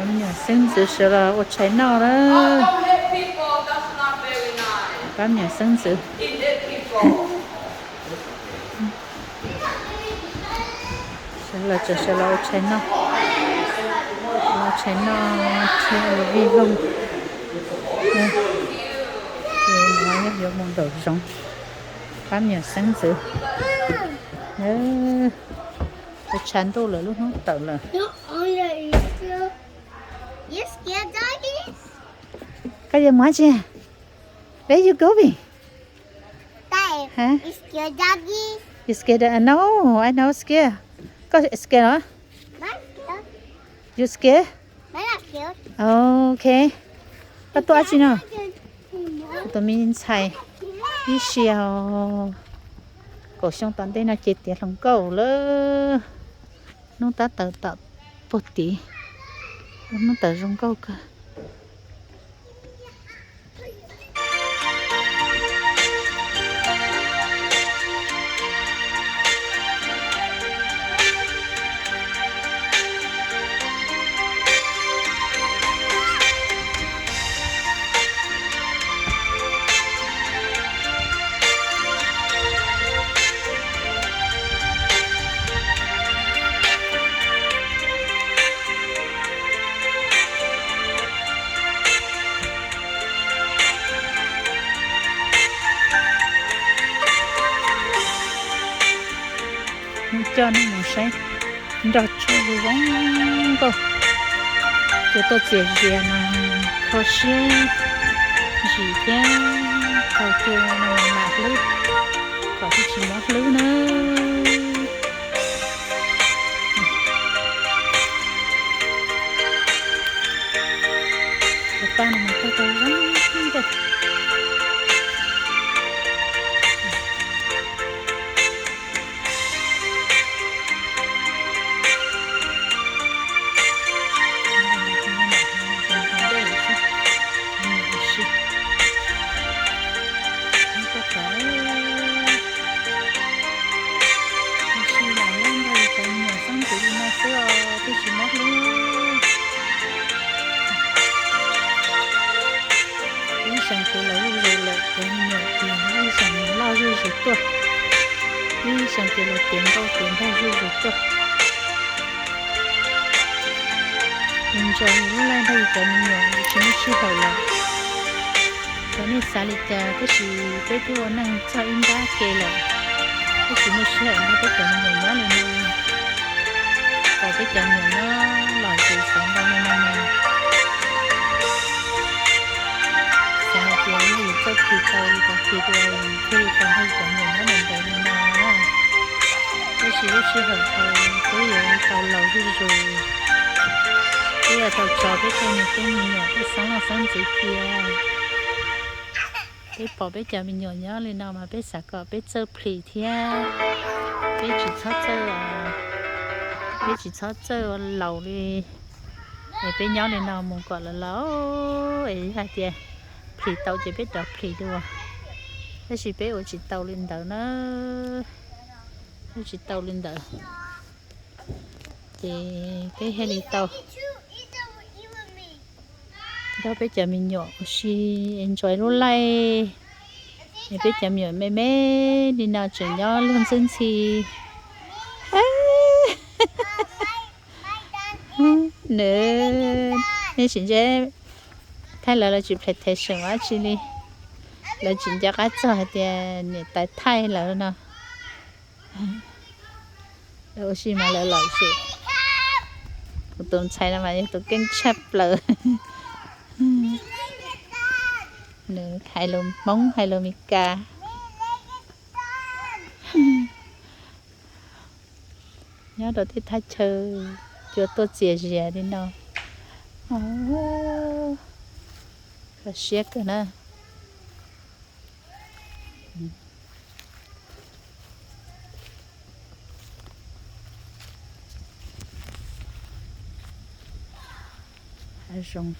Me nyuam xeeb ntxwv sawv los ua tshais noj lawm. Pab me nyuam xeeb ntxwv. Sawv los tseem sawv los ua tshais noj, ua tshais noj thiab ua vij voog. Ces no yog yuav mus nraum zoov, pab me nyuam xeeb ntxwv. Ua tshav ntuj lawm, lub hnub tawm lawm. Koj yuav mus dab tsi? Where you going? Huh? You scared? No, I no scared. Koj scared los? You scared? Ok. Koj tuaj dab tsi no? Tus me ntxhais ib siab, kaum xyoo tom ntej no ces tiav hluas nkauj lawm. Hnub tab tom tawm puag tid, hnub tawm zoo nkauj kawg. Mus coj nej mus saib nroj tsuag zoo zoo nkauj. Cua tuaj txias zias no kho siab zim thiab kho cua no mam hlwb, kom thiaj tsis mob hlwb na. Cov paj no mas cog tau zoo nkauj. Tab sis lam lej nrog cov me nyuam xeeb ntxwv li no xwb os, thiaj tsis mob hlwb. Ib xyoos ces los zuj zus lawm, cov me nyuam ces ib xyoos loj zuj zus tuaj, ib xyoos ces los tiav nkauj tiav nraug zuj zus tuaj. Enjoy yus lub life nrog yus cov me nyuam, yus tsis muaj sij hawm lawm. Xyov nej xav li cas, tab sis peb twb ua neej txog ib nrab ke lawm, peb tsis muaj sij hawm nrog peb cov me nyuam nyob li no. Kom peb cov me nyuam nyob los ces xav ntau li no mas, xav hais tias yog yus txawj phim tau li cas phim dua thiaj li tau nrog cov me nyuam nyob ntev ntev li no. Tab sis lub sij hawm thaum peb yuav tau laus zuj zus, peb yuav tau tso peb tej niag tub me nyuam peb xeeb leej xeeb ntxwv cia. Peb pom peb cov me nyuam nyob li no mas peb xav kom peb txawj phim thiab, peb tsis txhob txawj, peb tsis txhob txawj ua laus li. Es peb nyob li no mus kom laus laus es yog hais tias phim tau ces peb rov phim dua. Tab sis peb ua tsis tau li ntawd na, ua tsis tau li ntawd. Ces peb thiaj li tau nrog peb cov me nyuam ua si enjoy lub life. Es peb cov me nyuam me me li no tseem nyob luag ntxhi ntxhi. Nws, nej sim ntseb, thaij lawv, lawv tsis PlayStation ua dab tsi li. Lawv tsis nco qab txog hais tias niam tais thaij lawv no. Lawv ua si mas lawv lawm xwb. Kuv tus ntxhais no mas yog tus keej tshaj plaws. Nws hais lus Hmoob, hais lus Meskas. Nyob rau tej thaj chaw cua tuaj txias zias li no, kho siab kawg na. Hav zoov